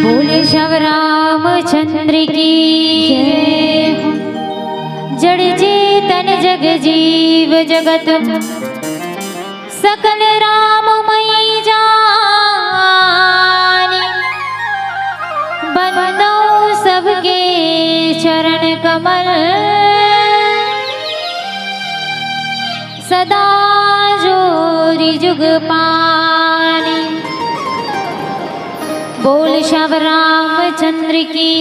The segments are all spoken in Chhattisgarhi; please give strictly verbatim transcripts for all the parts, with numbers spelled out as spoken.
बोले श्याम रामचंद्र की जय। जड़ चेतन जग जीव जगत सकल राममय जानी। बंदो सबके चरण कमल सदा जोरी जुग पानी। बोल श्याम रामचंद्र की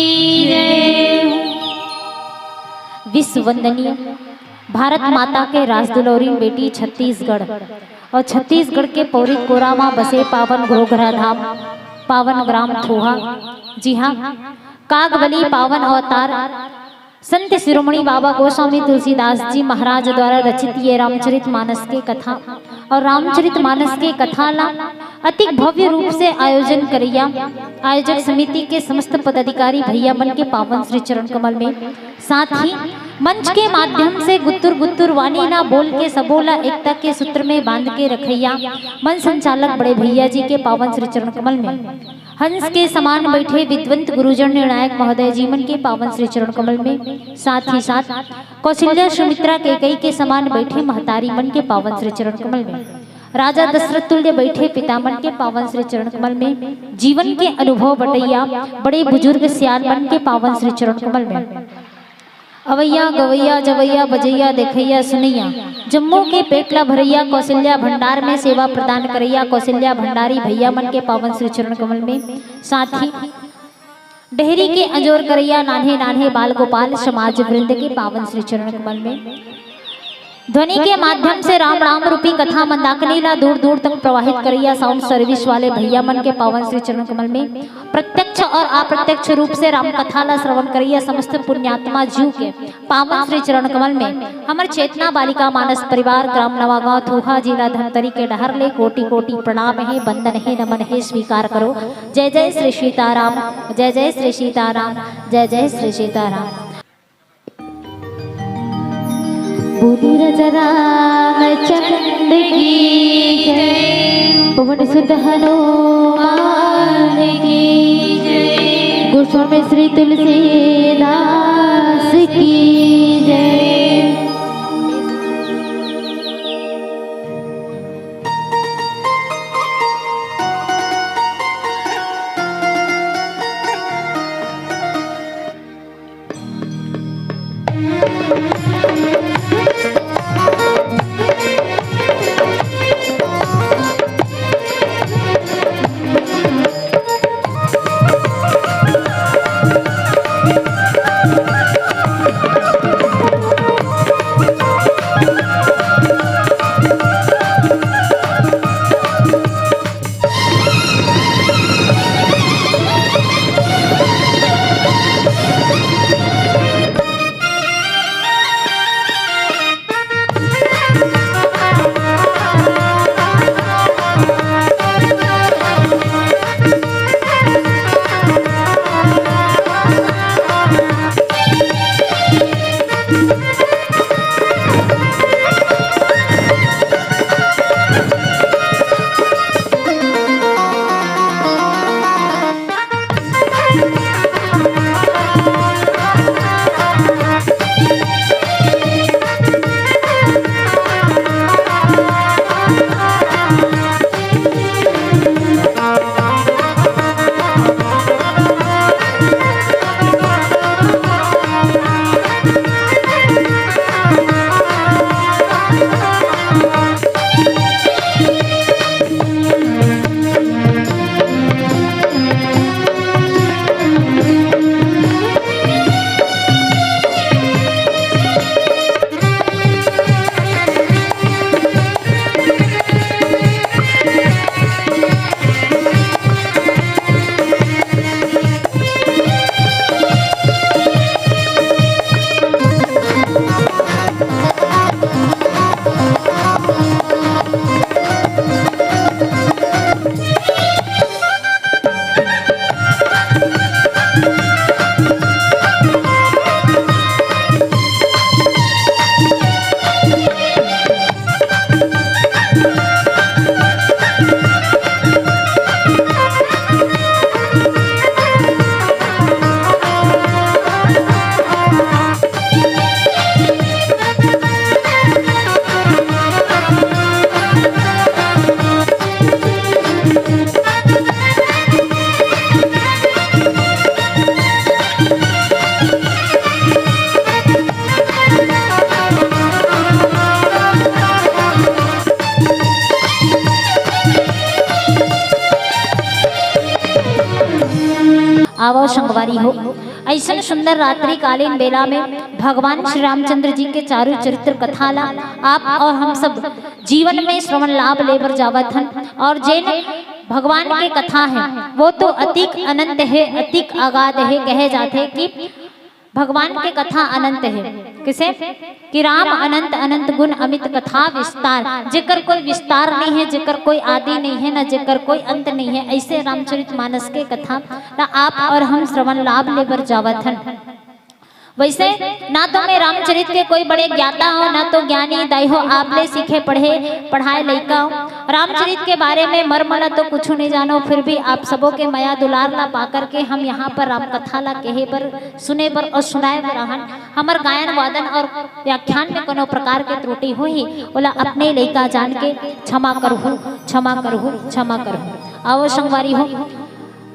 जय। विश्व वंदनीय भारत माता के राजदुलौरी बेटी छत्तीसगढ़ और छत्तीसगढ़ के पौरी कोरा म बसे पावन घरोघरा धाम, पावन ग्राम थोहा। जी हाँ, कागबली पावन अवतार संत शिरोमणि बाबा गोस्वामी तुलसीदास जी महाराज द्वारा रचित ये रामचरित मानस के कथा और रामचरित मानस के कथा ला अतिक भव्य रूप से आयोजन करैया आयोजक समिति के समस्त पदाधिकारी भैया मन के पावन श्री चरण कमल में, साथ ही मंच के माध्यम से गुत्तुर गुत्तुर वाणी ना बोल के सबो ला एकता के सूत्र में बांध के रखैया मंच संचालक बड़े भैया जी के पावन श्री चरण कमल में, हंस के समान बैठे विद्वंत गुरुजन निर्णायक महोदय जी मन के पावन श्री चरण कमल में, साथ ही साथ कौशल्या सुमित्रा कैकई के समान बैठे महतारी मन के पावन श्री चरण कमल में, राजा दशरथ तुल्य बैठे पिता मन के पावन श्री चरण कमल में, जीवन के अनुभव बटैया बड़े बुजुर्ग सियान मन के पावन श्री चरण कमल में, अवैया गवैया जवैया बजैया देखैया सुनैया जम्मो के पेट ला भरैया कौशल्या भंडार में सेवा प्रदान करैया कौशल्या भंडारी भैया मन के पावन श्री चरण कमल में, साथ ही डेहरी के अंजोर करैया नान्हे नान्हे बाल गोपाल समाज वृंद के पावन श्री चरण कमल में, ध्वनि के माध्यम से राम राम रूपी कथा मंदाकिनी ला दूर दूर तक प्रवाहित करैया साउंड सर्विस वाले भैया मन के पावन श्री चरण कमल में, प्रत्यक्ष और अप्रत्यक्ष रूप से राम कथा ला श्रवण करैया समस्त पुण्यात्मा जीव के पावन श्री चरण कमल में हमर चेतना बालिका मानस परिवार ग्राम नवागांव थोहा जिला धमतरी के डहर ले कोटि कोटि प्रणाम हे, वंदन हे, नमन हे, स्वीकार करो। जय जय श्री सीताराम, जय जय श्री सीताराम, जय जय श्री सीताराम। बोली राजा रामचंद्र की जय, पवन सुत हनुमान की जय, गोस्वामी श्री तुलसीदास की जय। आवव संगवारी हो, अइसन सुंदर रात्रिकालीन बेला में भगवान श्री रामचंद्र जी के चारू चरित्र कथा ला आप और हम सब जीवन में श्रवण लाभ ले बर जावत हन। और जेन भगवान के कथा है, वो तो अतिक अनंत है, अतिक अगाध है। कहे जाथे कि भगवान के कथा अनंत है। किसे? कि राम अनंत अनंत गुण अमित कथा विस्तार। जेकर कोई विस्तार नहीं है, जेकर कोई आदि नहीं है, ना जेकर कोई अंत नहीं है, ऐसे रामचरित मानस के कथा ला आप और हम श्रवण लाभ ले बर जावत हन। वैसे ना तो मैं रामचरित के कोई बड़े ज्ञाता हो, ना तो ज्ञानी दाई हो, आप ले सीखे पढ़े पढ़ाए लइका हो। रामचरित के बारे में मर्म ला तो कुछ नहीं जानो, फिर भी आप सबों के मया दुलार ला पा करके हम यहाँ पर राम कथा ला कहे बर, सुने बर और सुनाए बर आहन। हमर गायन वादन और व्याख्यान में कोनो प्रकार के त्रुटि होही, ओला अपने लइका जान के क्षमा करहु, क्षमा करहु, क्षमा करहु। आवव संगवारी हो,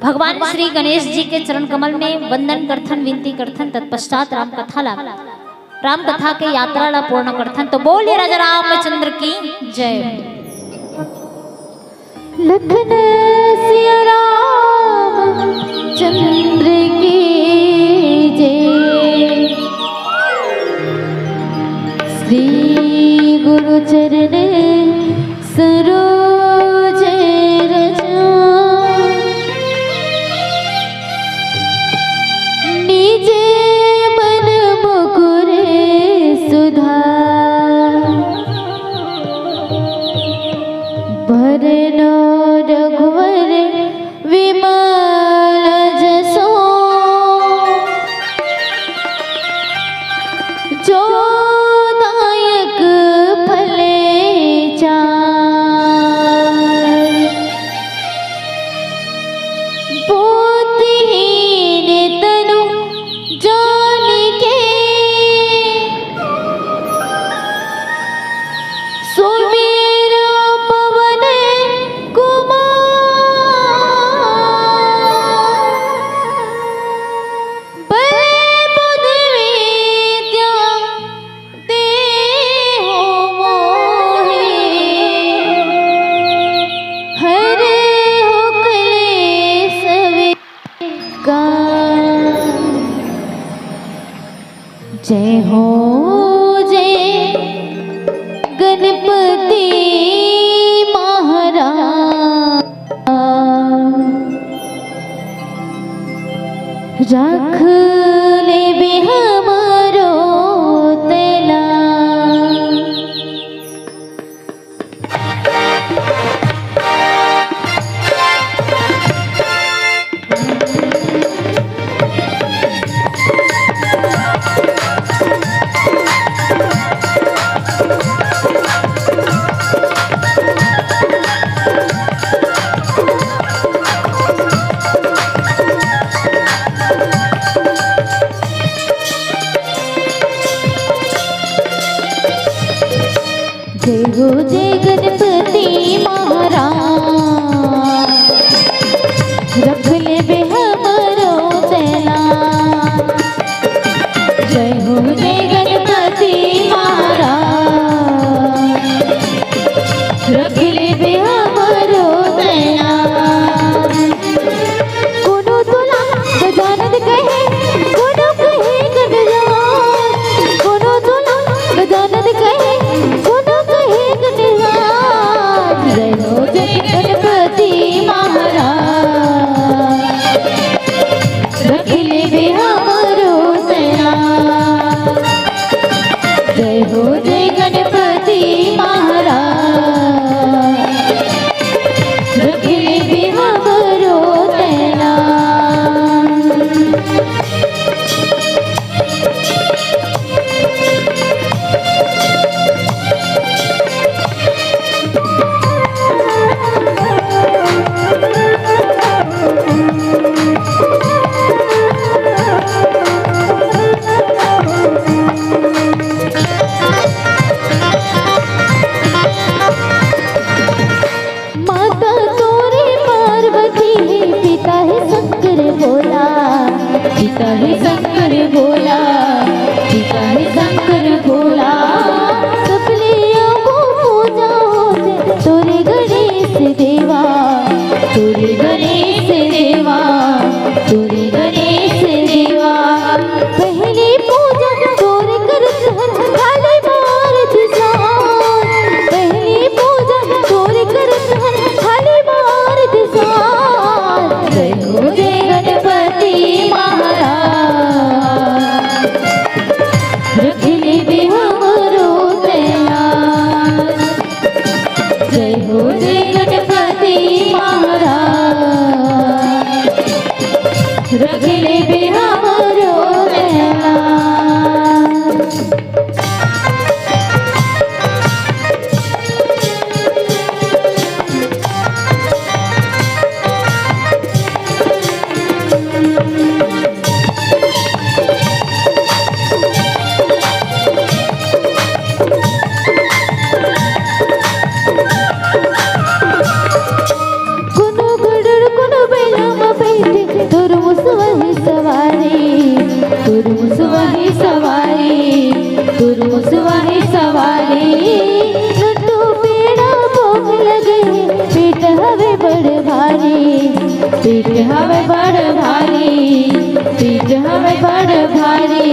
भगवान श्री गणेश जी के चरण कमल में वंदन करथन, विनती करथन, तत्पश्चात राम कथा ला, राम कथा के यात्रा ला पूर्ण करथन। तो बोलिए राजा रामचंद्र की जय। लखन सिया राम चंद्र की जय। श्री गुरु चरण सरोज रज। निज मन मुकुर सुधार। बरनउँ रघुवर विमल जसु। जो दायक फल चार। बुद्धिहीन तनु जानिके। सुमिरउँ पवन कुमार। बल बुद्धि विद्या देहु मोहे। हरहु कलेस विकार। जय हो जय गणपति महाराज। रख लेबे हमरो तेला। जय हो जय गणपति महाराज, रख लेबे हमरो तेला। जय हो जय गणपति महाराज, रख लेबे हमरो तेला। कोनो तोला गजानन कहे, कोनो कहे गणराज। कोनो तोला गजानन कहे, कोनो कहे गणराज। जय हो जय गणपति महाराज, रख लेबे हमरो तेला। जय हो जय गणपति महाराज, रख लेबे हमरो तेला। मुसवा हे सवारी, लड्डू पेड़ा भोग लगे, पेट हवे बड़ भारी, पेट हवे बड़ भारी, पेट हवे बड़ भारी।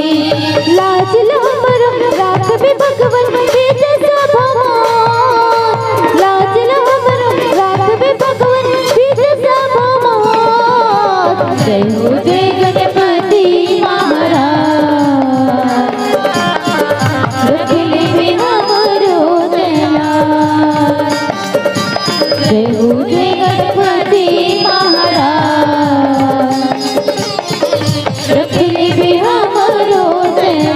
लाज ला हमरो राखबे भगवन, बीच सभा मा। लाज ला हमरो राखबे भगवन, बीच सभा मा। जय हो जय गणपति महाराज। रख लेबे हमरो तैयार। जय हो जय गणपति महाराज। रख लेबे हमरो तैयार।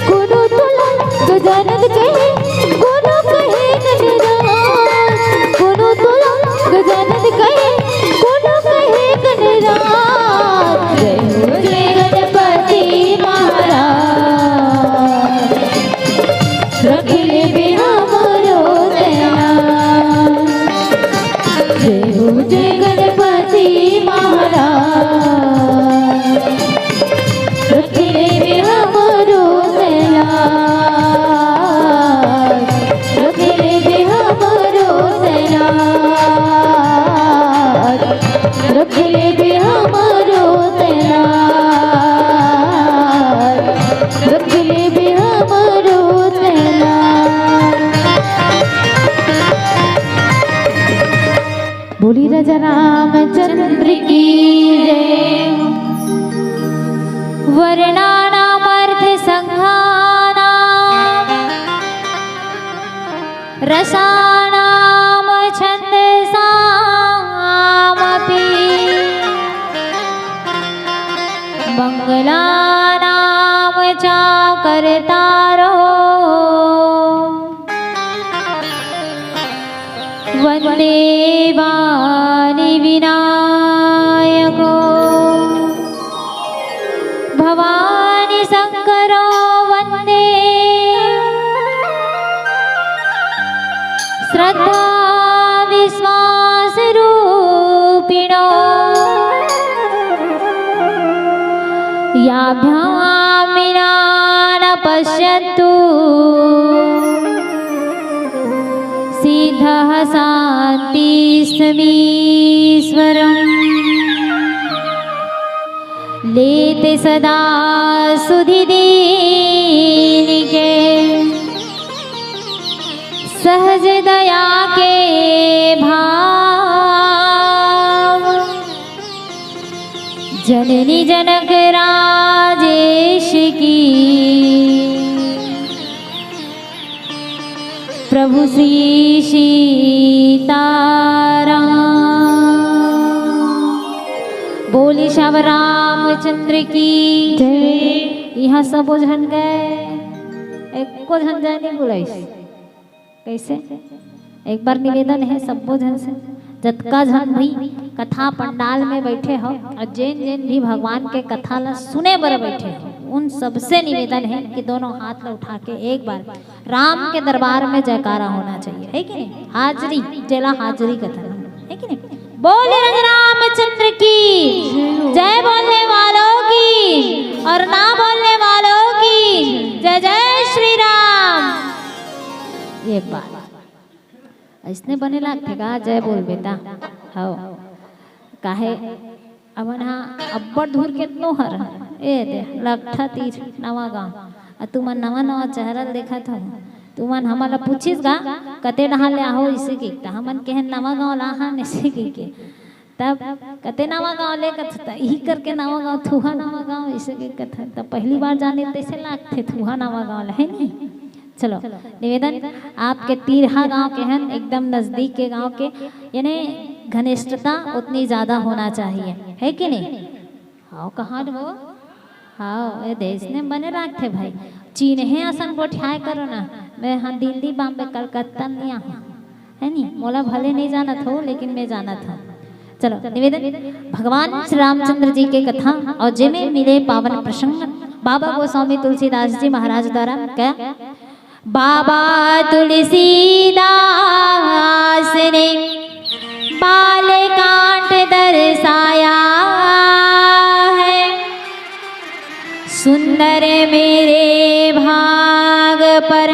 कोनो तोला गजानन कहे, कोनो कहे गणराज। कोनो तोला गजानन कहे, कोनो कहे गणराज। जय हो जय गणपति महाराज। रख लेबे हमरो तैयार। जय हो जय गणपति महाराज। रख लेबे हमरो तैयार। रख लेबे हमरो तैयार। रख लेबे हमरो तैयार। रख लेबे हमरो तैयार। बोली राजा रामचंद्र की जय। वर्णानामर्थ संघानाम रसानाम छंदसामपि मंगलानाम चा कर्तारो वंदे वाणी विनायको भवानी शंकरो वंदे श्रद्धा विश्वास रूपिणो याभ्यामिना न पश्यंतु सिद्धः शांतिस्तमीश्वरम्। लेते सदा सुधि दीन के सहज दया के भाव। जननी जनक राजेश की प्रभु श्री सीताराम। बोली श्याम रामचंद्र की जय। इहाँ सबो झन गए, एको झन जाए नहीं बुलाइस। कैसे? एक बार निवेदन है सबो झन से, जतका झन भी कथा पंडाल में बैठे हो और जेन जेन भी भगवान के कथा ला सुने बर बैठे हो, उन सबसे निवेदन है कि दोनों हाथ ला उठा के एक बार राम के दरबार में जयकारा होना चाहिए, है कि नहीं? हाजरी, जेला हाजरी कथन, है कि नहीं? बोले राजा रामचंद्र की जय, बोलने वालों की और ना बोलने वालों की जय। जय श्री राम। ये बात अइसने बने लागथे का? जय बोल बेटा। हव। काहे? हमन हा अब्बड़ दूर केतनो हर, ए दे, लकठा तीर, नवा गांव। अ तुमन नवा नवा चेहरा ल देखत हो, तुमन हमन ला पूछिस गा, "कते डहार ले आहो?" इसे कहिके, त हमन कहेन, "नवा गांव ला हन," इसे कहिके। तब कते नवा गांव ले कथस, त इही करके नवा गांव, थुहा नवा गांव, इसे कहिके कथन। त पहली बार जाने तइसे लागथे थुहा नवा गांव ला, है नी? चलो, निवेदन, आपके तीरहा गांव के हन, एकदम नजदीक के गांव के, यानी घनिष्ठता उतनी ज्यादा होना चाहिए, है कि नहीं? हाव, कहाँ हो? हाव, ए देश ने बने राखथे भाई, चीन हे असन गोठियाए करो ना। मैं हाँ दिल्ली, बॉम्बे, कलकत्ता नहीं आहूँ, है नी? मोला भले नहीं जानत हो, लेकिन मैं जानत हूँ। चलो, निवेदन, भगवान श्री रामचंद्र जी के कथा और जेमे मिले पावन प्रसंग, बाबा गोस्वामी तुलसीदास जी महाराज द्वारा क्या? बाबा तुलसीदास ने बालकांड दर्शाया है। सुंदर मेरे भाग पर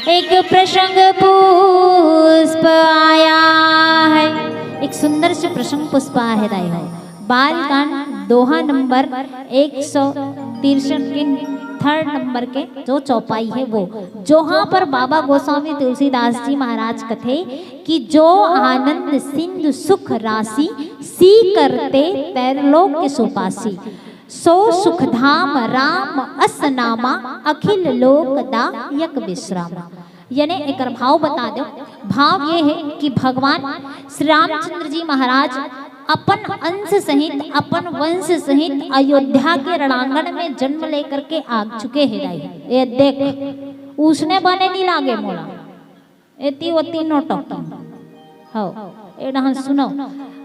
एक प्रसंग पुष्प आया है। एक सुंदर से प्रसंग पुष्प आहे दाई हो। बालकांड दोहा नंबर एक सौ तिरसठ के थर्ड नंबर के जो चौपाई है वो, जहाँ पर बाबा गोस्वामी तुलसीदास जी महाराज कथे कि जो आनंद सिंधु सुख राशि, सी करते परलोक सुपासी, सो सुखधाम राम अस नामा, अखिल लोक दायक विश्रामा। यानी एकर भाव बता दो। भाव ये है कि भगवान श्री रामचंद्र जी महाराज अपन अंश सहित, अपन वंश सहित अयोध्या के रणांगण में जन्म लेकर के आ चुके हैं दाई। ये देख, उसने बने नहीं लागे मोला। एती ओती no talking। हो, ए डहन सुनो।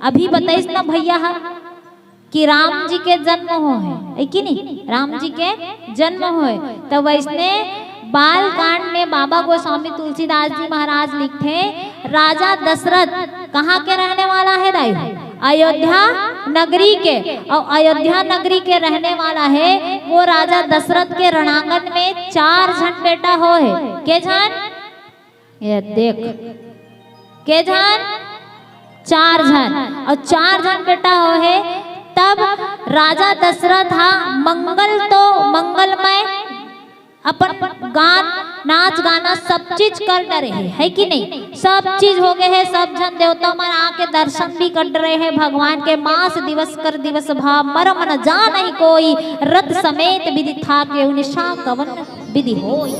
अभी बताइस ना भैया हा कि राम जी के जन्म हो है, है कि नहीं? राम जी के जन्म हो है। तो वैसने बालकांड में बाबा गोस्वामी तुलसीदास जी महाराज लिखथे, राजा दशरथ कहाँ के रहने वाला है दाई? अयोध्या नगरी के। और अयोध्या नगरी के रहने वाला है वो राजा दशरथ के रणांगण में चार झन बेटा हो है। के झन? ये देख, के झन? चार झन। और चार झन बेटा हो है। तब राजा दशरथ हा मंगल तो मंगलमय अपन गान, नाच गाना सब चीज कर डरे है, है कि नहीं? सब चीज हो गए है, सब झन देवता मन आके दर्शन भी कर रहे हैं भगवान के। मास दिवस कर दिवस भा, मरम न जानहि कोई, रथ समेत विधि थाके, निशा कवन विधि होई।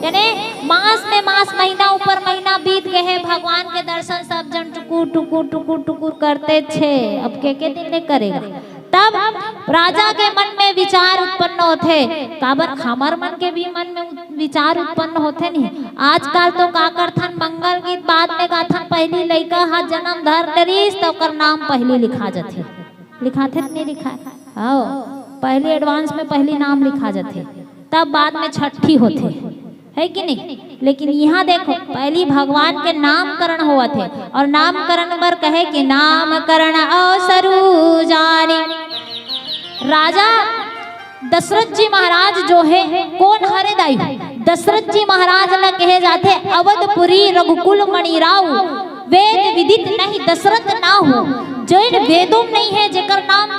यानी मास में मास, महीना ऊपर महीना बीत गए हैं, भगवान के दर्शन सब झन टुकुर टुकुर टुकुर टुकुर करते छे। अब के के दिन ले करेगा? तब राजा के मन में विचार उत्पन्न होथे। काबर, हमर मन के भी मन में उत-, विचार उत्पन्न होथे नहीं। आजकल तो का करथन, मंगल गीत बाद में गाथन, पहली लइका हा जन्म धर डरिस त ओकर नाम पहली लिखा जथे। लिखाथे त नहीं लिखा? आओ, पहली advance में पहली नाम लिखा जथे, तब बाद में छठी होथे, है कि नहीं? लेकिन यहाँ देखो, पहली भगवान के नामकरण होवत हे, और नामकरण बर कहे कि नामकरण अवसरु जानी। राजा दशरथ जी महाराज जो है, कौन हरे दाई? दशरथ जी महाराज ला कहे जाथे, अवधपुरी रघुकुल मणि राऊ, वेद विदित नहीं दशरथ नाहू। जैन वेदों में नहीं है जेकर नाम,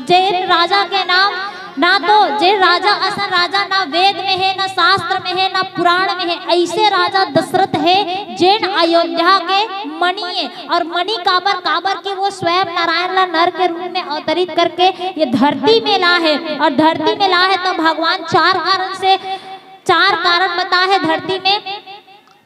जैन राजा के नाम ना तो जे राजा असन राजा ना वेद में है, ना शास्त्र में है, ना पुराण में है, ऐसे राजा दशरथ है जेन अयोध्या के मणि है। और मणि काबर, काबर कि वो स्वयं नारायण ला नर के रूप में अवतरित करके ये धरती में ला है, और धरती में ला है तो भगवान चार कारण से, चार कारण बता है धरती में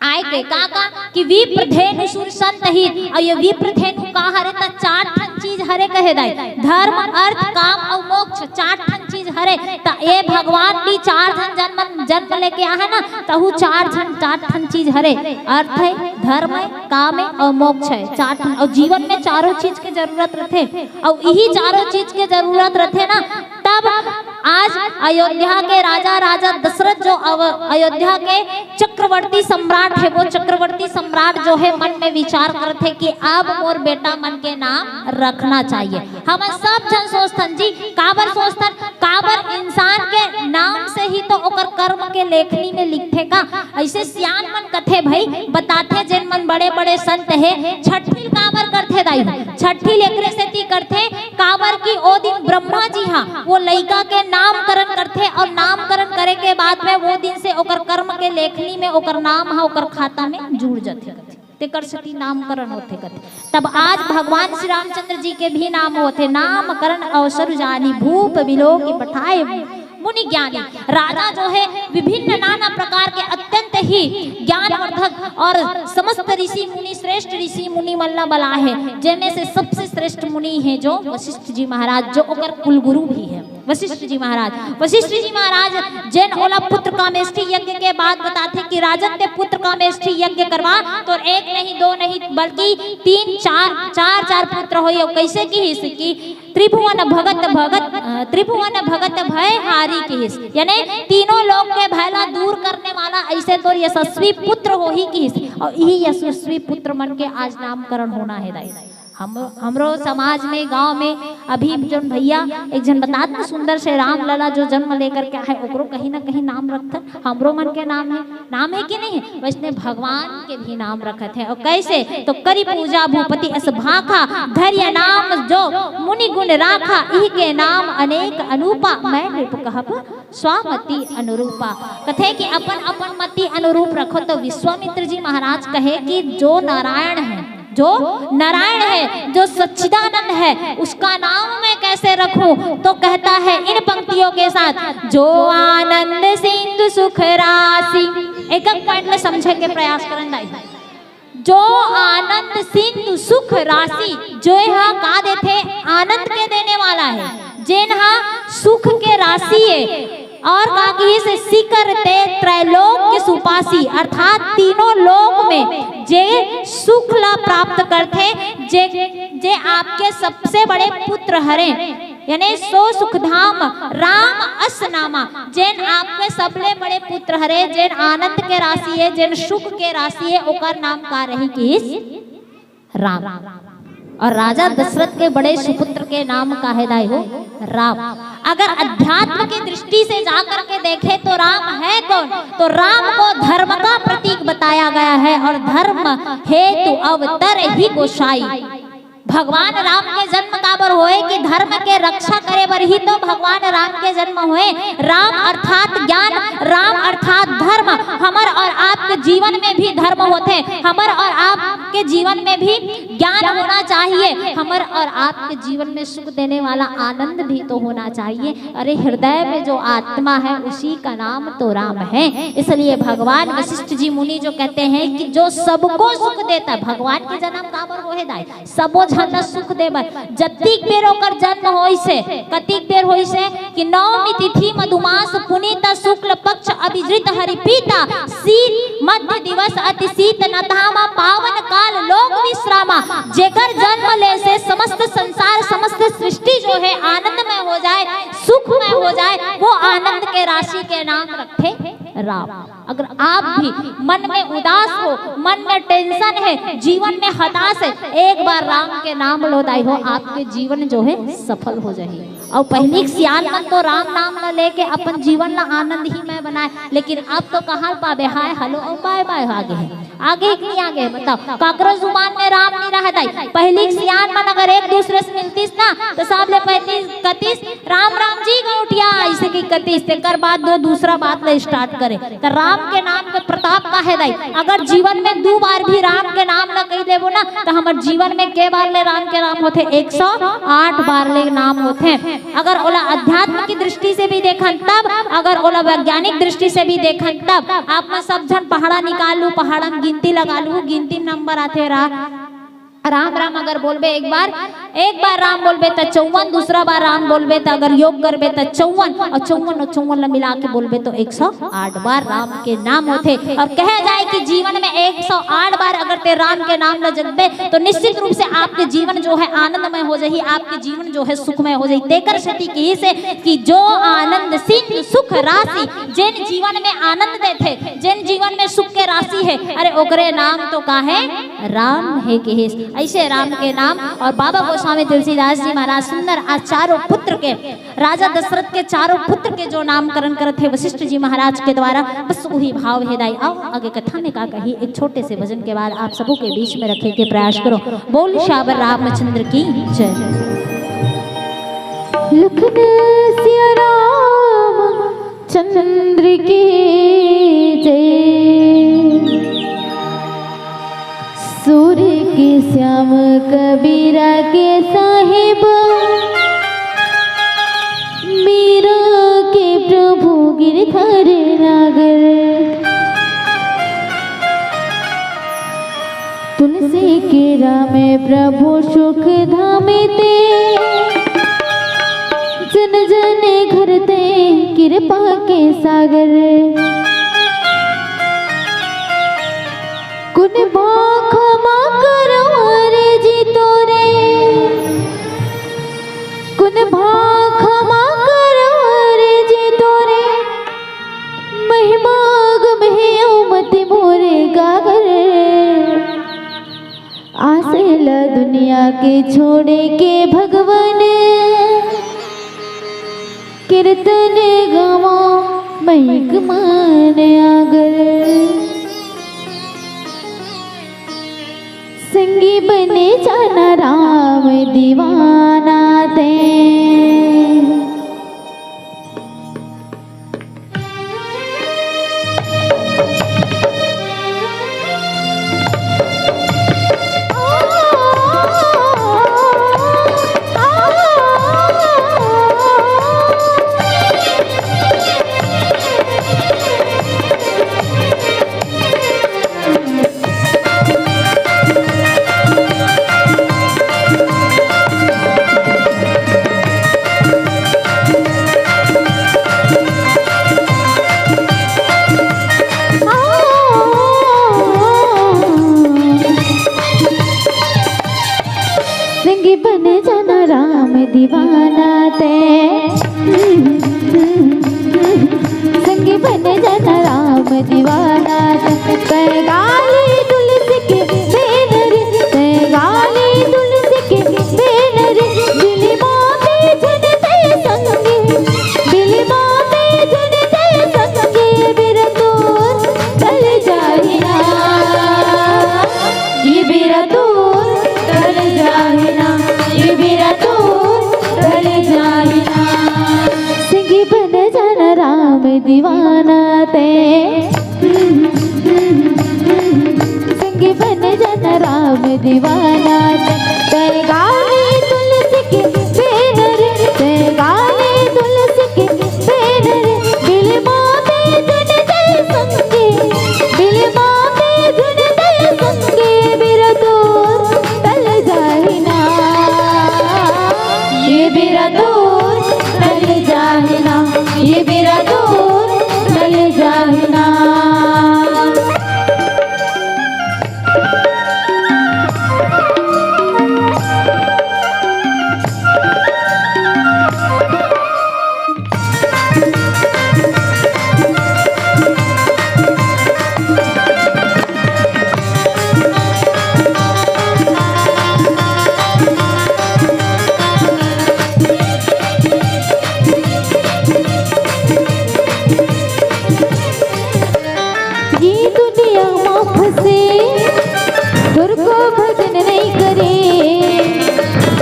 आय के। का का? कि विप्र धेनु सुर संत हित। और ये विप्र धेनु का हरे? त चार ठन चीज हरे कहे दाई, धर्म, अर्थ, काम और मोक्ष, चार ठन चीज हरे। त ये भगवान भी चार ठन जन्म, जन्म लेके आहे ना, तहू चार ठन, चार ठन चीज हरे। अर्थ है, धर्म है, काम है और मोक्ष है, चार ठन। और जीवन में चारों चीज के जरूरत रथे, और यही चारों चीज के जरूरत रथे ना, तब आज अयोध्या के राजा, राजा दशरथ जो अव-, अयोध्या के चक्रवर्ती सम्राट है, वो चक्रवर्ती सम्राट जो है मन में विचार करथे कि अब मोर बेटा मन के नाम रखना चाहिए। हमन सब झन सोचथन जी, काबर सोचथन? काबर इंसान के नाम से ही तो ओकर कर्म के लेखनी में लिखथे का। ऐसे सियान मन कथे भाई, बताथे जेन मन बड़े बड़े संत हे, छट्ठिल काबर करथे दाई? छट्ठिल एकरे सेती करथे, काबर कि ओ दिन ब्रह्मा जी हा वो लइका के नामकरण करथे, और नामकरण करे के बाद में वो दिन से ओकर कर्म के लेखनी में ओकर नाम हा ओकर खाता में जुड़ जथे, तेकर सेती नामकरण होथे कथे। तब आज भगवान श्री रामचंद्र जी के भी नाम होथे, नामकरण अवसरु जानी, भूप बिलोकि पठाए मुनि ज्ञानी। राजा जो है विभिन्न नाना प्रकार के अत्यंत ही ज्ञानवर्धक और समस्त ऋषि मुनि, श्रेष्ठ ऋषि मुनि मन ला बलाए हे, जेमे से सबसे श्रेष्ठ मुनि है जो वशिष्ठ जी महाराज, जो ओकर कुलगुरु भी है वशिष्ठ जी महाराज। वशिष्ठ जी महाराज जेन ओला पुत्र कामेष्ठी यज्ञ के बाद बताथे कि राजन ते पुत्र कामेष्ठी यज्ञ करवा, तो एक नहीं, दो नहीं, बल्कि तीन, चार, चार, चार पुत्र होई। अउ कैसे किहिस कि त्रिभुवन भगत, भगत, अ, त्रिभुवन भगत भय हारी किहिस, यानी तीनों लोक के भय ला दूर करने वाला ऐसे तोर यशस्वी पुत्र होही किहिस। और यही यशस्वी पुत्र मन के आज नामकरण होना है दाई। हम, हमरो समाज में, गांव में अभी जोन भैया एक झन बतात न, सुंदर से राम लला जो जन्म लेकर के आए, ओकरो कहीं ना कहीं नाम रखथन। हमरो मन के नाम है, नाम है कि नहीं है? वैसने भगवान के भी नाम रखत है। और कैसे? तो करि पूजा भूपति अस भाखा, धरिय नाम जो मुनि गुण राखा, इहि के नाम अनेक अनूपा, मैं नृप कहब स्वामति अनुरूपा। कथे कि अपन अपन मति अनुरूप रखो। तो विश्वामित्र जी महाराज कहे कि जो नारायण है, जो नारायण है, जो सच्चिदानंद है, उसका नाम मैं कैसे रखूं? तो कहता है इन पंक्तियों के साथ, जो आनंद सिंधु सुख राशि। एक एक पॉइंट में समझे के प्रयास करन दाई। जो आनंद सिंधु सुख राशि, जो यहाँ का देथे, आनंद के देने वाला है, जेन हा सुख के राशि है। और का किहिस, सिकर ते त्रैलोक्य सुपासी, अर्थात तीनों लोक में जे सुख ला प्राप्त करथे, जे, जे आपके सबसे बड़े पुत्र हरे, यानी सो सुखधाम राम अस नामा, जेन आपके सबले बड़े पुत्र हरे, जेन आनंद के राशि है, जेन सुख के राशि है, ओकर नाम का रही किहिस? राम। और राजा दशरथ के बड़े सुपुत्र के नाम का है दाई हो? राम। अगर अध्यात्म की दृष्टि से जाकर के देखे तो राम है कौन? तो राम को धर्म का प्रतीक बताया गया है, और धर्म हेतु अवतर ही गोसाई। भगवान राम के जन्म काबर होए कि धर्म के रक्षा करे बर ही तो भगवान राम के जन्म होए। राम अर्थात ज्ञान, राम अर्थात धर्म। हमर और आपके जीवन में भी धर्म होथे, हमर और आपके जीवन में भी ज्ञान होना चाहिए, हमर और आपके जीवन में सुख देने वाला आनंद भी तो होना चाहिए। अरे, हृदय में जो आत्मा है, उसी का नाम तो राम है। इसलिए भगवान वशिष्ठ जी मुनि जो कहते हैं कि जो सबको सुख देता है, भगवान के जन्म काबर होए दाई? सबो झन ला सुख देबर। जतिक बेर ओकर जन्म होइस हे, कतिक बेर होइस हे कि नवमी तिथि मधुमास पुनीता शुक्ल पक्ष अभिजित हरिप्रीता शीत मध्य दिवस अति शीत नथामा पावन काल लोक विश्रामा। जेकर जन्म ले से समस्त संसार, समस्त सृष्टि जो है आनंदमय हो जाए, सुखमय हो जाए, वो आनंद के राशि के नाम रखथे राम। अगर आप भी मन में उदास हो, मन में टेंशन है, जीवन में हताश है, एक बार राम के नाम लो दाई हो, आपके जीवन जो है सफल हो जाही। अउ पहिली के सियान मन तो राम नाम ला लेके अपन जीवन ला आनंद ही मय बनाए, लेकिन अब तो कहाँ पाबे, हाय हेलो अउ बाय बाय आगे है, आगे ही नहीं आगे है। बताओ, काकरो जुबान में राम नहीं रहे दाई। पहिली के सियान मन अगर एक दूसरे से मिलतिस ना, तो सबले पहिली कतिस, "राम राम जी गौटिया," ऐसे की कतिस, तेकर बाद दो दूसरा बात ले स्टार्ट करे। तो राम के नाम के प्रताप का है दाई। अगर जीवन में दो बार भी राम के नाम ला कही देबो ना, तो हमर जीवन में के बार ले राम के नाम होथे? एक सौ आठ बार ले नाम होथे। अगर ओला अध्यात्म की दृष्टि से भी देखन तब, अगर ओला वैज्ञानिक दृष्टि से भी देखन तब, आप मन सब झन पहाड़ा निकाल लू, पहाड़ा में गिनती लगा लू, गिनती में नंबर आथे रा-, राम राम अगर बोलबे एक बार, एक बार राम बोलबे त चौवन, दूसरा बार राम बोलबे त अगर योग करबे त चौवन, और चौवन और चौवन ला मिला के बोलबे तो एक सौ आठ बार राम के नाम होथे। और कहे जाए कि जीवन में एक सौ आठ बार अगर ते राम के नाम ला जपबे तो निश्चित रूप से आपके जीवन जो है आनंदमय हो जाही, आपके जीवन जो है सुखमय हो जाही। तेकर सेती किहिस हे कि जो आनंद सिंधु सुख राशि, जेन जीवन में आनंद देथे, जेन जीवन में सुख के राशि है, अरे ओकरे नाम तो का है? राम है किहिस। ऐसे राम के नाम। और बाबा गोस्वामी तुलसीदास जी महाराज सुंदर आज चारों पुत्र के, राजा दशरथ के चारों पुत्र के जो नामकरण करत हे वशिष्ठ जी महाराज के द्वारा, बस वही भाव हे दाई। आओ आगे कथा में का कही, एक छोटे से भजन के बाद आप सबों के बीच में रखे के प्रयास करो। बोल सियावर रामचंद्र की जय। लखन सिया राम चंद्र की जय। सूर के श्याम कबीरा के साहिब, मीरा के प्रभु गिरधर नागर। तुलसी के राम प्रभु सुख धाम ते, जन जन घर ते कृपा के सागर। कुन भाखा मा करो रे जी तोरे, कुन भाखा मा करो रे जी तोरे, महिमा गम हे अउ मति मोरे गागर। आसे ला दुनिया दुनिया के छोड़े के भगवन, कीर्तन गावो महिक मन आगर। संगी बने जाना राम दीवाना ते। संगी बन जाना राम दीवाना ते। संगी बन जाना राम दीवाना ते। पैगाली तुलसी के बेनर, पैगाली तुलसी के बेनर। बिलमा पे झुनते संगी, बिलमा पे झुनते संगी। बिरतूर टल जाहिना, ये बिरतूर टल जाहिना, ये बिरतूर टल जाहिना। संगी बन जाना राम दीवाना ते। संगी बन जाना राम दीवाना ते। पैगाली तुलसी के बेनर, पैगाली तुलसी के बेनर। बिलमा पे झुनते संगी, बिलमा पे झुनते संगी। बिरतूर टल जाहिना, ये बिरतूर टल जाहिना, ये बिरतूर टल जाहिना। ये दुनिया मा फंसे, तोर को भजन नहीं करे।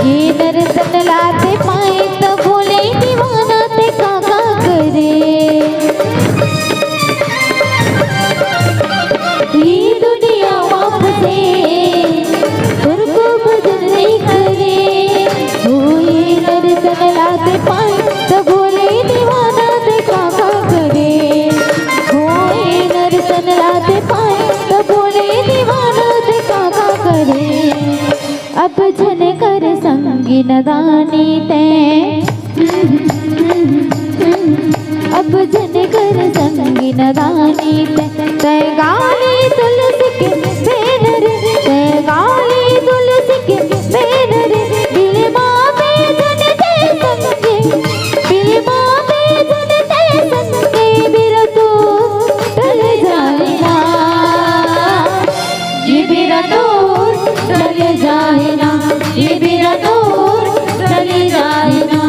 ये नर तन ला ते पाए, त भोले दीवाना ते का का करे। ये दुनिया मा फंसे, तोर को भजन नहीं करे। ओ ये नर तन ला ते पाए, त भोले दीवाना ते का का करे। ओ ये नर तन ला ते पाए, त भोले दीवाना ते का का करे। अब झन कर संगी नदानी ते, अब झन कर संगी नदानी ते। पैगाली तुलसी के बेनर, पैगाली तुलसी के बेनर। बिलमा पे झुनते संगी, बिलमा पे झुनते संगी। बिरतूर टल जाहिना, ये बिरतूर टल जाहिना, ये बिरतूर टल जाहिना।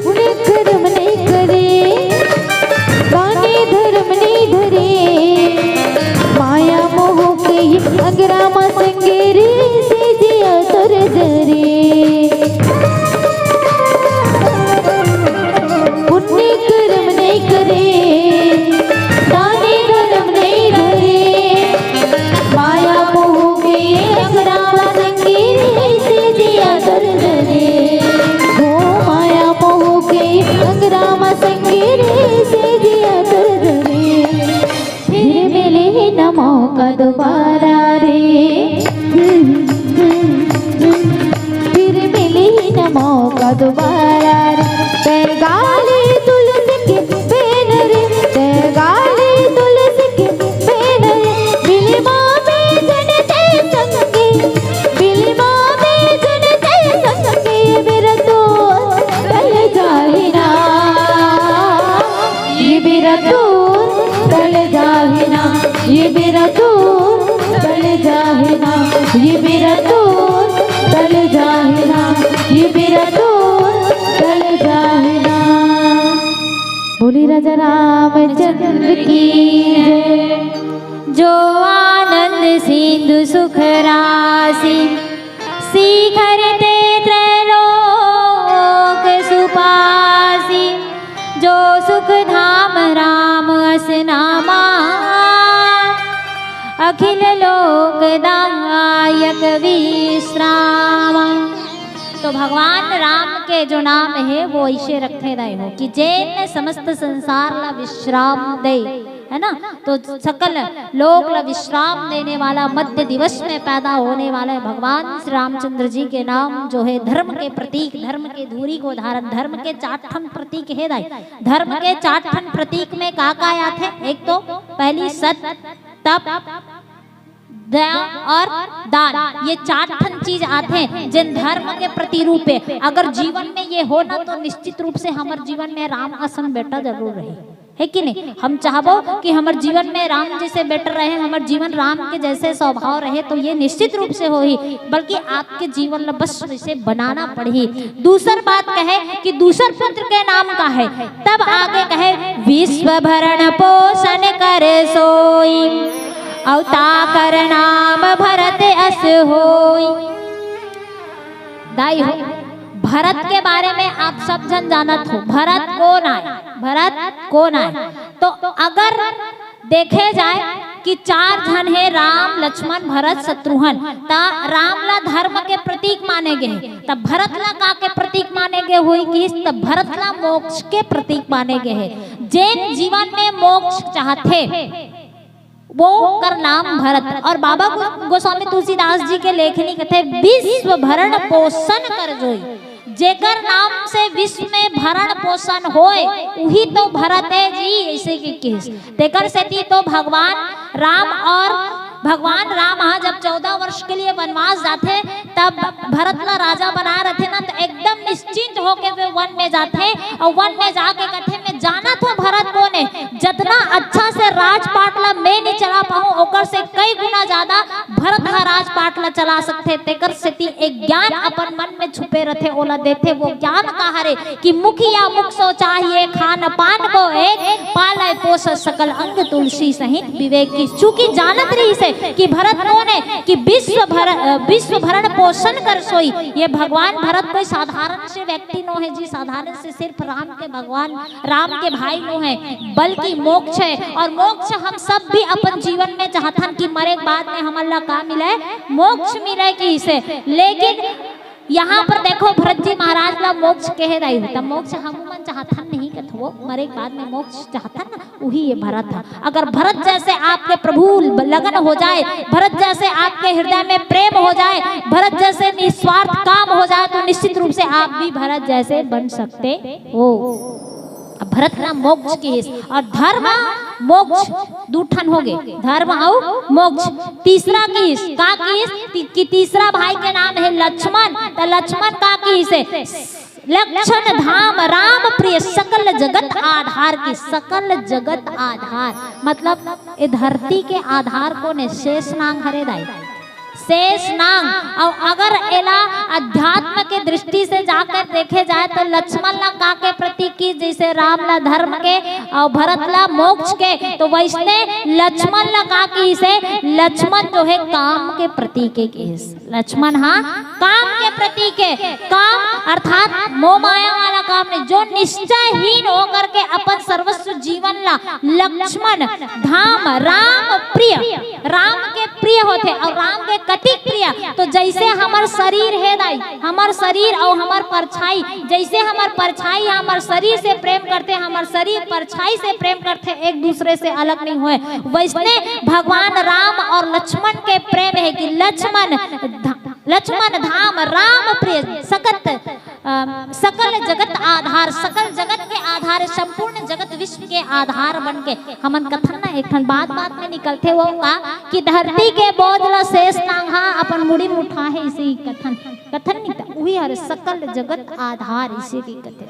पुण्य कर्म नहीं करे, दानी धर्म नहीं धरे, माया मोह के अंगरा मा संगी रे, से जिया तर जरे। पुण्य कर्म नहीं करे, दानी धर्म नहीं धरे, माया मोह के अंगरा मा संगी रे, से जिया तर जरे। हो माया मोह के अंगरा मा संगी रे, से जिया तर जरे। फिर मिले न मौका दोबारा रे। दोबारा रे, तैं गाली तुलसी के पेन रे, तैं गाली तुलसी के पेन रे, बिलिमा में जन तैं संगे, बिलिमा में जन तैं संगे, बिरतू टल जाही ना, ये बिरतू टल जाही ना, ये बिरतू टल जाही ना, ये बिरतू टल जाही ना, ये बिरतू टल जाही ना। बोली राजा रामचंद्र की जय। जो आनंद सिंधु सुख राशि, शिखर ते त्रैलोक सुपासी। जो सुख धाम राम अस नामा, अखिल लोक दायक विश्रामा। तो भगवान राम के जो नाम हे, वो ऐसे रखे रहे हो कि जेन समस्त संसार ला विश्राम दे, है ना? तो सकल लोक ला विश्राम देने वाला, मध्य दिवस में पैदा होने वाला है भगवान श्री रामचंद्र जी के नाम जो है धर्म के प्रतीक, धर्म के धूरी को धारण, धर्म के चार ठन प्रतीक हे दाई। धर्म के चार ठन प्रतीक में का का आथे? एक तो पहली सत, तप, दया और दान, ये चार ठन चीज आथे जेन धर्म के प्रतिरूप हे। अगर जीवन में ये हो ना, तो निश्चित रूप से हमर जीवन में राम असन बेटा जरूर रही, हे कि नहीं? हम चाहबो कि हमर जीवन में राम जैसे बेटा रहे, हमर जीवन राम के जैसे स्वभाव रहे, तो ये निश्चित रूप से होही। बल्कि आपके जीवन ला बस वैसे बनाना पड़ही। दूसर बात कहे कि दूसर पुत्र के नाम का हे, तब आगे कहे, विश्व भरण पोषण कर सोई, अवतार नाम भरत अस होई। दाई हो, भरत के बारे में आप सब झन जानत हो, भरत कोन आय? भरत कोन आय? तो अगर देखे जाए कि चार झन हे, राम, लक्ष्मण, भरत, शत्रुघ्न, त राम ला धर्म के प्रतीक माने गे हे, त भरत ला का के प्रतीक माने गे होही किहिस? त भरत ला मोक्ष के प्रतीक माने गे हे। जेन जीवन में मोक्ष चाहथे, वो कर नाम भरत। और बाबा गो-, गोस्वामी तुलसीदास जी के लेखनी कथे, विश्व भरण पोषण कर जोई। जेकर नाम से विश्व में भरण पोषण होय, उही तो भरत हे जी, ऐसे के किहिस। तेकर सेती तो भगवान राम और भगवान राम ह जब चौदह वर्ष के लिए वनवास जाथे, तब भरत ला राजा बनाए रथे ना, तो एकदम निश्चिंत होके वे वन में जाथे और वन में जाके कथे, मैं जानत हों भरत कोन हे। जतना अच्छा से राजपाट ला मैं नहीं चला पाहूं, ओकर से कई गुना ज्यादा भरत ह राजपाट ला चला सकथे। तेकर सेती एक ज्ञान अपन मन में छुपे रथे, ओला देथे। वो ज्ञान का हरे कि मुखिया मुख सो चाहिए, खान पान को एक, पालय पोष सकल अंग तुलसी सहित विवेक की। चूंकि जानत रहिस हे कि भरत कोन हे, कि विश्व भर-, अ, विश्व भरण पोषण कर सोई। ये भगवान भरत कोई साधारण से व्यक्ति नो हे जी, साधारण से सिर्फ राम के, भगवान राम के भाई नो हे, बल्कि मोक्ष हे। और मोक्ष हम सब भी अपन जीवन में चाहथन कि मरे के बाद में हमन ला का मिले? मोक्ष मिले किहिस हे। लेकिन यहाँ पर देखो, भरत जी महाराज ला मोक्ष कहे रही हो, त मोक्ष हमू मन चाहथन नहीं कथो, मरे के बाद में मोक्ष चाहथन ना, उही ये भरत ह। अगर भरत जैसे आपके प्रभु ल-, लगन हो जाए, भरत जैसे आपके हृदय में प्रेम हो जाए, भरत जैसे निस्वार्थ काम हो जाए, तो निश्चित रूप से आप भी भरत जैसे बन सकते हो। अब भरत ला मोक्ष किहिस, और धर्म मोक्ष दू ठन हो गे, धर्म अउ मोक्ष। तीसरा किहिस, का किहिस? ती-, कि तीसरा भाई के नाम हे लक्ष्मण, त लक्ष्मण का किहिस हे? लक्षण धाम राम प्रिय, सकल जगत आधार की, सकल जगत आधार, मतलब ए धरती के आधार कोन हे? शेष नांग हरे दाई, शेष नांग। अउ अगर एला अध्यात्म के दृष्टि से जाकर देखे जाए, तो लक्ष्मण ला का के प्रतीक किहिस? जैसे राम ला धर्म के अउ भरत ला मोक्ष के, तो वैसने लक्ष्मण ला का किहिस हे? लक्ष्मण जो हे काम के प्रतीक हे किहिस। लक्ष्मण हा काम के प्रतीक हे। काम अर्थात मोह माया वाला काम नहीं, जो निश्चयहीन होकर के अपन सर्वस्व जीवन ला लक्ष्मण धाम राम प्रिय, राम के प्रिय होथे। और राम के कतिक प्रिय? तो जैसे हमर शरीर हे दाई, हमर शरीर और हमर परछाई, जैसे हमर परछाई हमर शरीर से प्रेम करथे, हमर शरीर परछाई से प्रेम करथे, एक दूसरे से अलग नहीं होए, वैसने भगवान राम और लक्ष्मण के प्रेम हे कि लक्ष्मण धा-, लक्ष्मण धाम राम प्रिय, सकत अम, सकल जगत आधार, सकल जगत के आधार, संपूर्ण जगत विश्व के आधार बन के हमन कथन ना, एक ठन बात बात में निकलथे, वो का कि धरती के बोझ ल शेष नांग हा अपन मुड़ी म उठाहे, इसे ही कथन, कथन नहीं था, वही हर सकल जगत आधार, इसे भी कथे।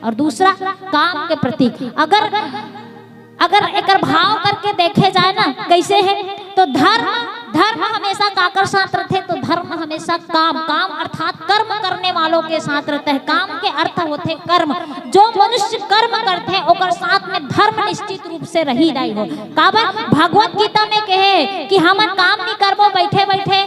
और दूसरा काम के प्रतीक, अगर अगर एकर भाव करके देखे जाए ना, कैसे है, तो धर्म, धर्म हमेशा काकर साथ रहते? तो धर्म हमेशा काम, काम अर्थात कर्म करने वालों के साथ रहता है। काम के अर्थ होते कर्म। जो मनुष्य कर्म करते हैं, ओकर साथ में धर्म निश्चित रूप से रही दाई हो। काबर? भगवत गीता में कहे कि हमन काम नहीं करबो, बैठे बैठे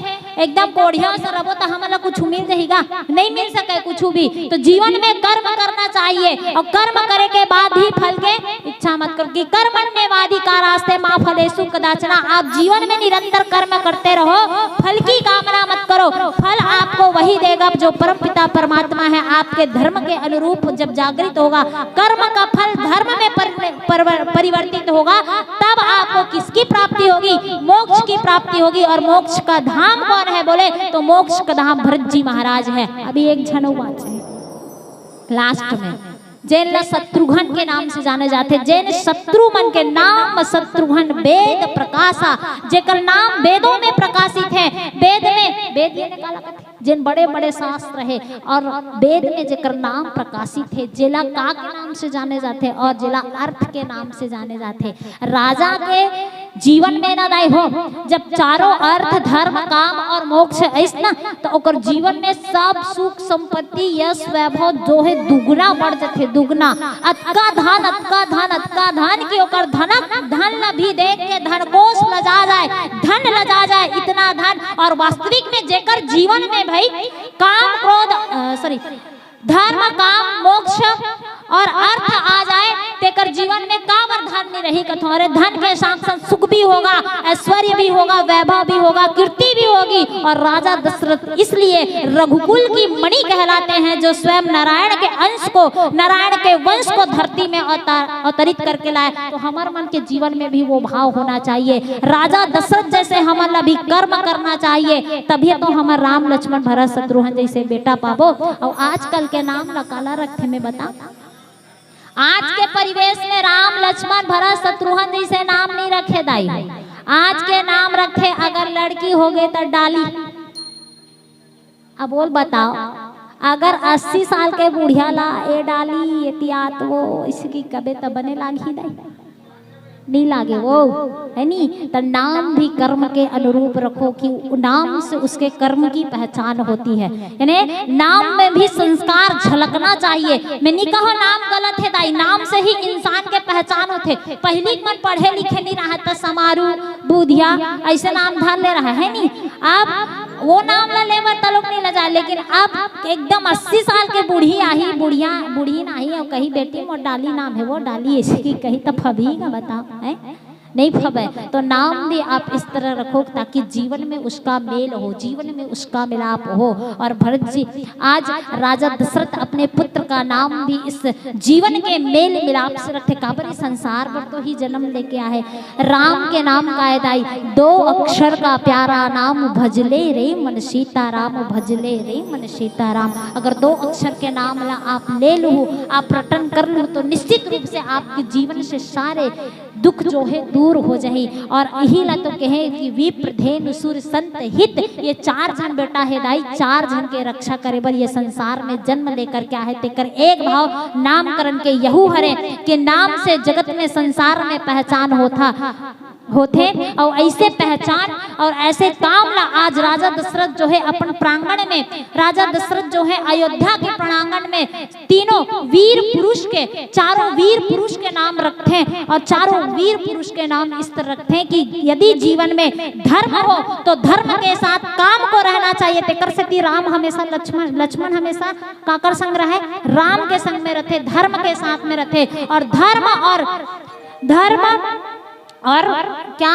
एकदम कोढ़िया से रबो, तो हमन ला कुछ मिल जाएगा? नहीं मिल सके कुछ भी। तो जीवन में कर्म करना चाहिए और कर्म करे के बाद ही फल के इच्छा मत करो, कि कर्मण्येवाधिकारस्ते मा फलेषु कदाचन। आप जीवन में निरंतर कर्म करते रहो, फल की कामना मत करो। फल आपको वही देगा जो परमपिता परमात्मा है। आपके धर्म के अनुरूप जब जागृत होगा, कर्म का फल धर्म में पर, पर, परिवर्तित होगा, तब आपको किसकी प्राप्ति होगी? मोक्ष की प्राप्ति होगी। और मोक्ष का धाम कौन है बोले तो मोक्ष का धाम भरत जी महाराज है। अभी एक झन बात है लास्ट में, जेन ला शत्रुघ्न के नाम से जाने जाते, जेन शत्रु मन के नाम शत्रुघ्न, वेद प्रकाशा, जेकर नाम वेदों में प्रकाशित है। वेद में, वेद ये काला कथे, जेन बड़े बड़े शास्त्र है और वेद में जेकर नाम प्रकाशित है, जेला का के नाम से जाने जाते और जेला अर्थ के नाम से जाने जाते। राजा के जीवन में ना दाई हो, जब चारों अर्थ, धर्म, काम और मोक्ष है ना, तो ओकर जीवन में सब सुख, संपत्ति, यश, वैभव जो है दुगुना बढ़ जाते, दुगुना। अतका धन, अतका धन, अतका धन कि ओकर धनक धन ला भी देख के धनकोष लजा जाए, धन लजा जाए, इतना धन। और वास्तविक में जेकर जीवन में भाई काम, क्रोध, सॉरी, धर्म, काम, मोक्ष और अर्थ आ जाए, तेकर जीवन में काबर धन नहीं रही कथो। अरे, धन के साथ साथ सुख भी होगा, ऐश्वर्य भी होगा, वैभव भी होगा, कीर्ति भी होगी। और राजा दशरथ इसलिए रघुकुल की मणि कहलाते हैं, जो स्वयं नारायण के अंश को, नारायण के वंश को धरती में अवतार, अवतरित करके लाए। तो हमर मन के जीवन में भी वो भाव होना चाहिए। राजा दशरथ जैसे हमन ला भी कर्म करना चाहिए, तभी तो हमर राम, लक्ष्मण, भरत, शत्रुघ्न जैसे बेटा पाबो। और आजकल के नाम ला काला रखथे, मैं बता, आज के परिवेश में राम, लक्ष्मण, भरत, शत्रुघ्न जैसे नाम नहीं रखे दाई। आज के नाम रखे, अगर लड़की हो गए तो डाली। अब बोल बताओ, अगर अस्सी साल के बुढ़िया ला ए डाली, ए तियात वो, इसकी कबे त बने लागही दाई? नहीं लागे वो, है नी? त नाम भी कर्म के अनुरूप रखो कि नाम से उसके कर्म की पहचान होती है। यानी नाम में भी संस्कार झलकना चाहिए। मैं नहीं कहो नाम गलत है दाई, नाम से ही इंसान के पहचान होते। पहली मन पढ़े लिखे नहीं रहा था, समारू, बुधिया, ऐसे नाम धर ले रहा है नी। अब वो नाम ला ले बर तलोक नहीं लजा, लेकिन अब एकदम अस्सी साल के बूढ़ी आही, बुढ़िया, बूढ़ी नाही, और कही, "बेटी, मोर डाली नाम है, वो डाली ऐसे की कही तो फबही का बताओ, है?" नहीं फबे। तो नाम भी आप इस तरह रखो ताकि जीवन में उसका मेल हो, जीवन में उसका मिलाप हो। और भरत जी, आज राजा दशरथ अपने पुत्र का नाम भी इस जीवन के मेल मिलाप से रखते। काबर इस संसार पर तो ही जन्म लेके आए। राम के नाम का है दाई, दो अक्षर का प्यारा नाम, भजले रे मन सीताराम, भजले रे मन सीताराम। अगर दो अक्षर के नाम ला आप ले लू, आप रटन कर लू, तो निश्चित रूप से आपके जीवन से सारे दुख जो है दूर हो जाही। और यही ला तो कहे कि विप्र, धेनु, सुर, संत, हित, ये चार झन बेटा है दाई, चार झन के रक्षा करे बर ये संसार में जन्म लेकर के आहे। तेकर एक भाव नामकरण के यहू हरे कि नाम से जगत में, संसार में पहचान होथा, होथे। और ऐसे पहचान और ऐसे काम ला आज राजा दशरथ जो है अपन प्रांगण में, राजा दशरथ जो है अयोध्या के प्रांगण में तीनों वीर पुरुष के, चारों वीर पुरुष के नाम रखते हैं। और चारों वीर पुरुष के नाम इस तरह रखते हैं कि यदि जीवन में धर्म हो तो धर्म के साथ काम को रहना चाहिए। तेकर सेती राम हमेशा लक्ष्मण, लक्ष्मण हमेशा काकर संग रहे? राम के संग में रहते, धर्म के साथ में रहते। और धर्म और, धर्म और क्या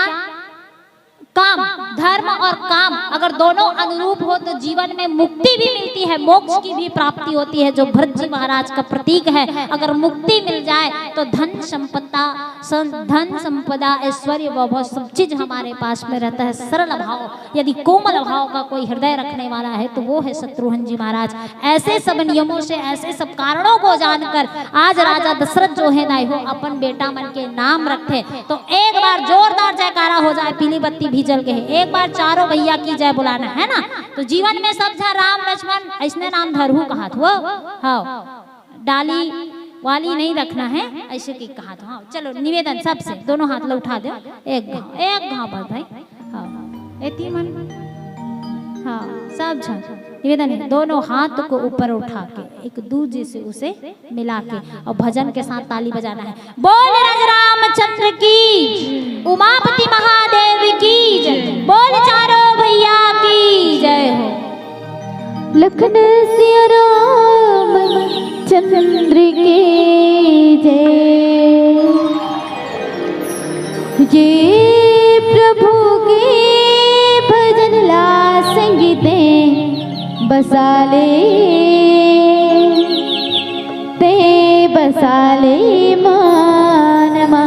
काम, धर्म और काम अगर दोनों अनुरूप हो तो जीवन में मुक्ति भी मिलती है, मोक्ष की भी प्राप्ति होती है, जो भरत जी महाराज का प्रतीक है। अगर मुक्ति मिल जाए तो धन संपदा, सं-, धन संपदा, ऐश्वर्य, वैभव, सब चीज हमारे पास में रहता है। सरल भाव, यदि कोमल भाव का कोई हृदय रखने वाला है तो वो है शत्रुघ्न जी महाराज। ऐसे सब नियमों से, ऐसे सब कारणों को जानकर आज राजा दशरथ जो है दाई हो, अपन बेटा मन के नाम रखे। तो एक बार जोरदार जयकारा हो जाए, पीली बत्ती भी जल गए, एक बार चारों भैया की जय बुलाना है ना। तो जीवन में सब झन राम लक्ष्मण ऐसने नाम धरहू कहात हो, हाँ, डाली वाली नहीं रखना है, ऐसे की कहात हो। हाँ, चलो निवेदन सबसे, दोनों हाथ ला उठा दो, एक घाव, एक घाव बस भाई। हाँ, एती मन। हाँ, सब झन निवेदन है, दोनों हाथ को ऊपर उठा के एक दूजे से उसे मिला के और भजन के साथ ताली बजाना है। बोल राज रामचंद्र की, उमापति महादेव की जय, बोल चारों भैया की जय हो। लखन सिया राम चंद्र की जय। जे प्रभु के भजन ला संगीते बसाले, ते बसाले मन मा।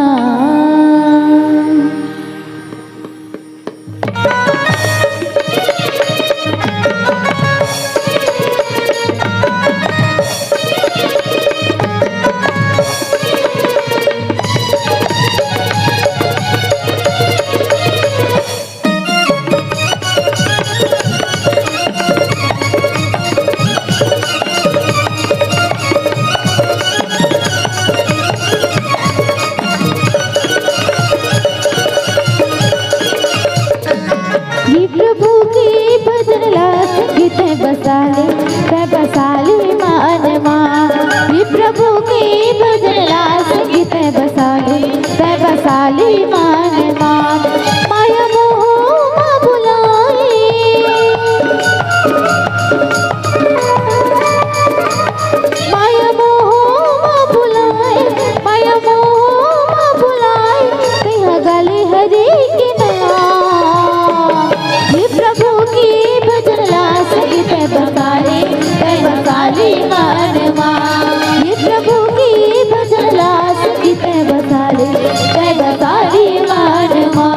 ये प्रभु के भजन ला संगीत बसाले, तै बसाले मन मा। ये प्रभु के भजन ला संगीत बसाले, तै बसाले मन मा। माया मोह मा भुलाए, माया मोह मा भुलाए, माया मोह मा भुलाए, तैहा गाले हरे के नाम। ये प्रभु के भजन ला संगीत बसाले, तै बसाले मन मा। ये प्रभु के भजन ला संगीत बसाले, तै बसाले मन मा।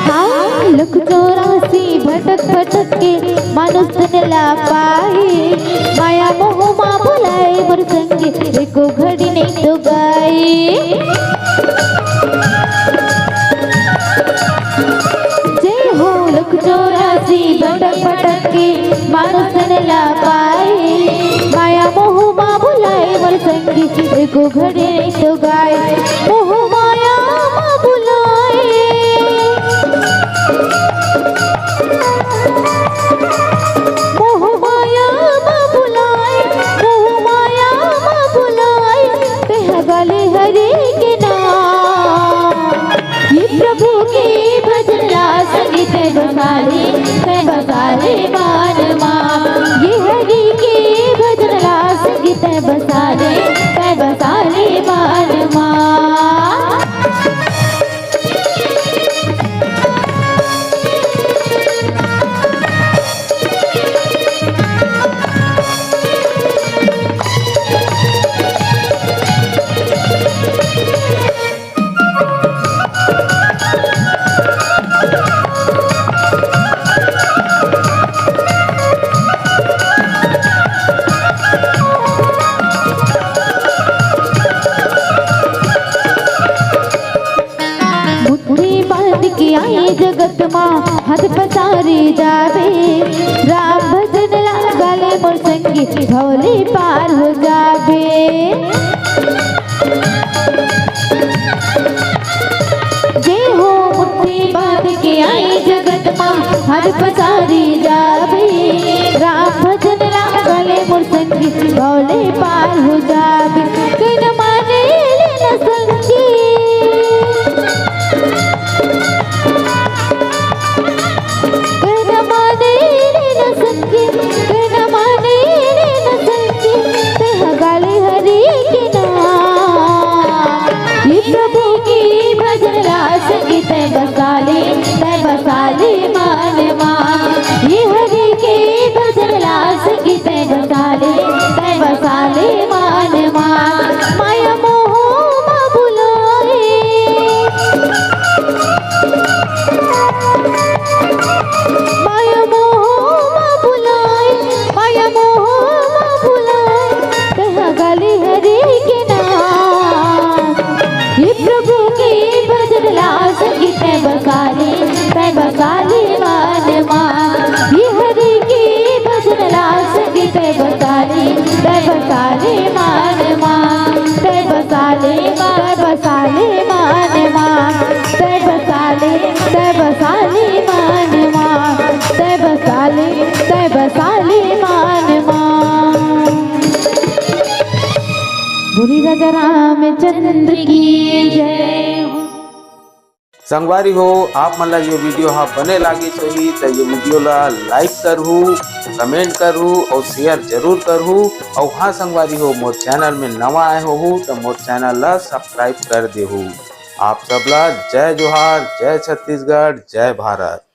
हाँ, लख चौरासी भटक भटक के मानुष तन ला पाए, माया मोह मा भुलाए मोर संगी एको घड़ी नहीं तो गाए। जय हो लख चौरासी भटक भटक के मानुष तन ला पाए, माया मोह मा भुलाए मोर संगी एको घड़ी नहीं तो गाए। मोह माया मा भुलाए, मोह माया मा भुलाए, मोह माया मा भुलाए, तैहा गाले हरे के नाम। ये प्रभु के भजन ला संगीत बसाले, तै बसाले मन मा। ये हरि के भजन ला संगीत बसाले, तै बसाले मन मा। मुट्ठी बांध के आई जगत मा, हाथ पसारी जाबे। राम भजन ला गाले मोर संगी, भव ले पार हो जाबे। जय हो मुट्ठी बांध के आई जगत मा, हाथ पसारी जाबे। राम भजन ला भव ले पार हो जाबे, कहिना माने ले न संगी। कहिना माने ले न संगी, कहिना माने ले न संगी, तेहा गा ले हरि के नाम। ये प्रभु के भजन ला संगी, तैं बसा ले, तैं बसा ले मन मा। ये हरि के भजन ला संगी, तैं बसा ले, तैं बसा ले मन मा। माया मोह मा भुलाए, माया मोह मा भुलाए, माया मोह मा भुलाए, तेहा गा ले हरि के नाम। ये प्रभु के भजन ला संगी, तैं बसा ले, तैं बसा ले मन मा। ये हरि के भजन ला संगी, तैं बसा ले, तैं बसा ले मन मा। तैं बसा ले, तैं बसा ले मन मा। तैं बसा ले, तैं बसा ले मन मा। तैं बसा ले, तैं बसा ले मन मा। बोली राजा रामचंद्र की जय हो। संगवारी हो, आप मन ला ये वीडियो हा बने लागिस होही त ये वीडियो ला लाइक करहू, कमेंट करहू अउ शेयर जरूर करहू। अउ हाँ संगवारी हो, मोर चैनल में नवा आए होहू त मोर चैनल ला सब्सक्राइब कर देहू। आप सब ला जय जोहार, जय छत्तीसगढ़, जय भारत।